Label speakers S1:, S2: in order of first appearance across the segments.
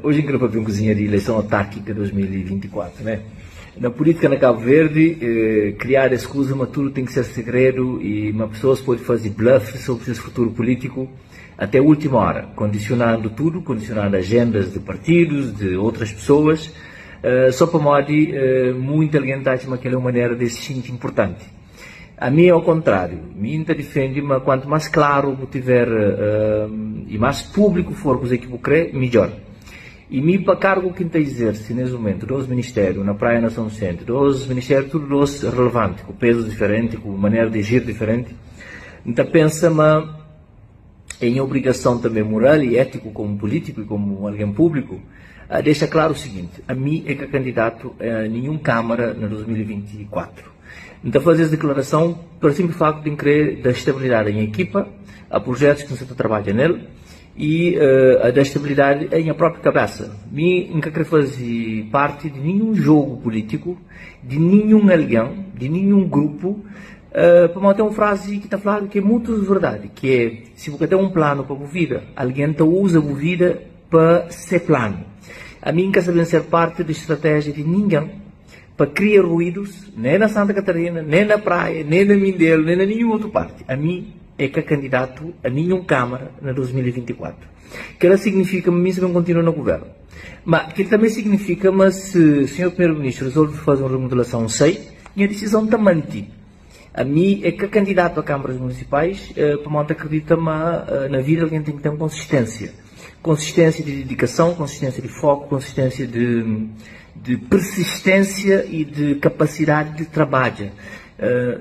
S1: Oji N kre papia un kuzinha di ileison autárkika 2024, né? Na pulítika na Kabu Verdi, kriadu es kuza ma tudu ten ki ser segredu i ma pesoas pode faze bluff sobri ses futuru pulítiku até última óra, kondisionandu tudu, kondisionandu ajendas di partidus, di otras pesoas, so pamodi muitu algen ta atxa ma kel é un manera di es xinti inpurtanti. Ami ao kontráriu, mi N ta difende ma kuantu más klaru bu tiver i más públiku for kuzê ki bu krê, midjór. I mi pa kargu ki N ta izerse nes mumentu, dos ministériu na Praia na São Vicente, dos ministériu tudu dos relevanti, ku pezus diferenti, ku manera di agir diferenti, N ta pensa ma é nha obrigason tanbê mural i étiku komu pulítiku i komu algen públiku dexa klaru siginti, ami é ka kandidatu a ninhun kámara na 2024. N ta faze es diklarason pa sinplis faktu di N kre da stabilidadi a nha ekipa, a prujetus ki N sa ta trabadja nel i a da stabilidadi a nha propi kabesa. Mi N ka kre faze parti di ninhun jogu pulítiku, di ninhun algen, di ninhun grupu, pamodi ten un frazi ki ta fladu ki é mutu verdadi, ki é, si bu ka ten un planu pa bu vida, algen ta uza bu vida pa se planu. Ami N ka sa ben ser parti di stratéjia di ningen. Pa kria ruidus, nen na Santa Catarina, nen na Praia, nen na Mindelo, nen na ninhun otu parti. Ami é ka kandidatu a ninhun Kamara na 2024. Kela signifika ma mi sa ben kontinua na guvernu. Ma kel tanbe signifika ma si sinhor Primeru-Ministru rezolve faze un remodelason sai, nha disizon ta manti. Ami é ka kandidatu a Kamaras Munisipais pamodi N ta akredita ma na vida algen ten ki ten konsistênsia. Konsistênsia di didikason, konsistênsia di foku, konsistênsia di di persistênsia i di kapasidadi di trabadja.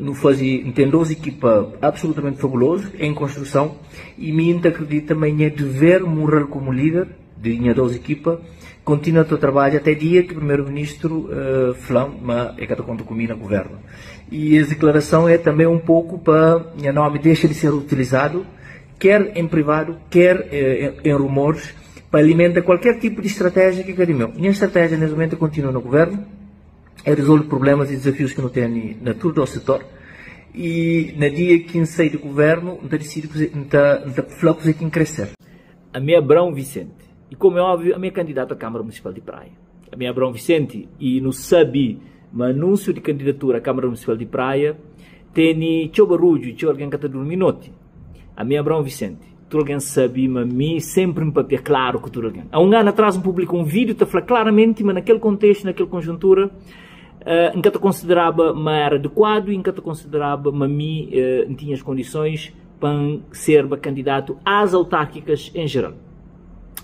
S1: Nu faze, N ten dos ekipa absolutamenti fabulozu en konstruson i mi N ta akredita ma é nha dever mural komu lider di nha dos ekipa kontinua ta trabadja até dia ki Primeru-Ministru fla-m ma e ka ta konta ku mi na guvernu. I es diklarason é tanbe un poku pa nha nomi dexa di ser utilizadu ker en privadu, ker en rumoris, pa alimenta kualker tipu di stratéjia ki ka di meu. Nha stratéjia nes mumentu é kontinua na guvernu, é rizolve prublemas i dizafius ki nu tene na tudu dos setor, i na dia ki N sai di guvernu, N ta disidi kuze, N ta N ta fla kuze ki N kre ser. Ami é Abraão Vicente i, komu é óbviu, ami é kandidatu a Kâmara Munisipal di Praia. Ami é Abraão Vicente i nu sabe ma anúnsiu di kandidatura a Kâmara Munisipal di Praia tene txeu barudju i txeu algen ka ta durmi noti. Ami é Abraão Vicente. Tudu algen sabe ma mi sénpri N papia klaru ku tudu algen. A un anu atrás N publika un vídiu ta fla klaramenti ma na kel kontestu, na kel konjuntura, N ka ta konsideraba ma éra adekuadu i N ka ta konsideraba ma mi N tinha as kondisons pa N serba kandidatu ás autárkikas en jeral.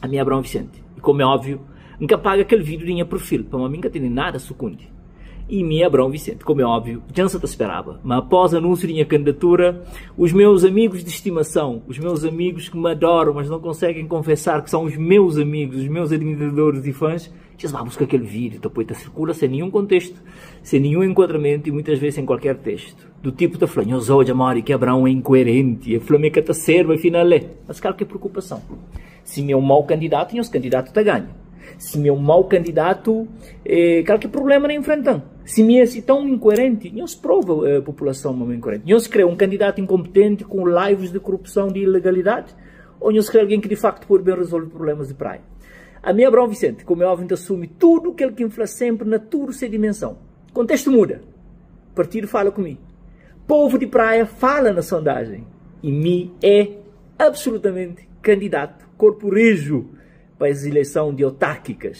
S1: Ami é Abraão Vicente. I komu é óbviu, N ka paga kel vídiu di nha perfil pamodi mi N ka tene nada sukundi. I mi, Abraão Vicente, komu é óbviu, dja N sa ta speraba. Ma após anúnsiu di nha kandidatura, os meus amigos de estimação, os meus amigos que me adoram, mas não conseguem confessar que são os meus amigos, os meus admiradores e fãs, dja es ba buska kel vídiu, ta poi ta sirkula sen ninhun kontestu, sen ninhun enkuadramentu i muitas ves sen kualker testu. Do tipu ta fla, Nhos odja modi ki Abraão é inkuerenti, el fla ma el ka ta serba, afinal é. Mas kal ki é preokupason? Si mi é un mau kandidatu, nhos kandidatu ta ganha. Si mi é un mau kandidatu, eh, kal ki problema na enfrentan? Si mi é si tão incoerente, nhos prova eh, população ma mi é incoerente. Nhos kre un kandidatu incompetente com lives de corrupção, de ilegalidade? Ou nhos kre alguém que de facto pode bem resolve problemas de praia? A mi, Abraão Vicente, como é óbvio, N ta assume tudo kel ki N fla sempre na tudo se dimensão. Contexto muda. Partido fala ku mi. Povo de praia fala na sondagem. E mi é absolutamente candidato corpo rijo pa es ileição de autárquicas.